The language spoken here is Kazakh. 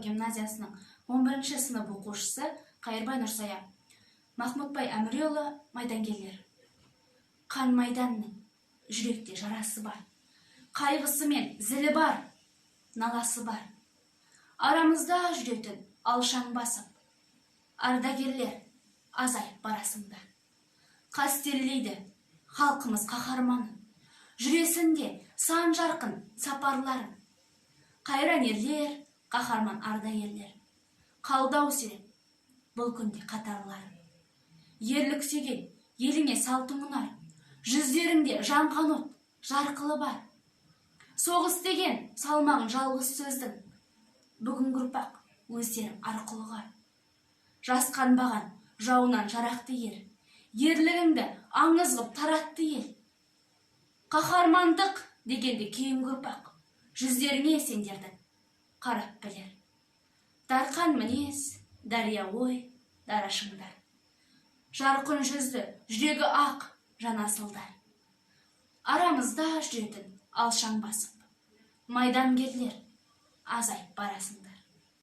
гимназиясының 11 сынып оқушысы Қайырбай Нұрсая. Махмұтбай Әміреұлы, «Майдангерлер». Қан майданның жүректе жарасы бар, қайғысы мен зілі бар, наласы бар. Арамызда жүретін алшаң басып, ардагерлер, азайып барасыңдар. Қастерлейді халқымыз қаһарманын, жүресінде сан жарқын сапарларын. Қайран ерлер, қаһарман ардагерлер, қалды-ау сиреп бұл күнде қатарларың. Ерлік сүйген еліңе салтың ұнар, жүздеріңде жанған от жарқылы бар. Соғыс деген салмағын жалғыз сөздің бүгінгі ұрпақ өздерің арқылы ұғар. Жасқанбаған жауынан жарақты ер, ерлігіңді аңыз ғып таратты ел. Қаһармандық дегенді кейінгі ұрпақ жүздеріңе сендердің қарап білер. Дарқан мінез, дария ой, дара шыңдар, жарқын жүзді, жүрегі ақ жан асылдар. Арамызда жүретін алшаң басып, майдангерлер, азайып барасыңдар.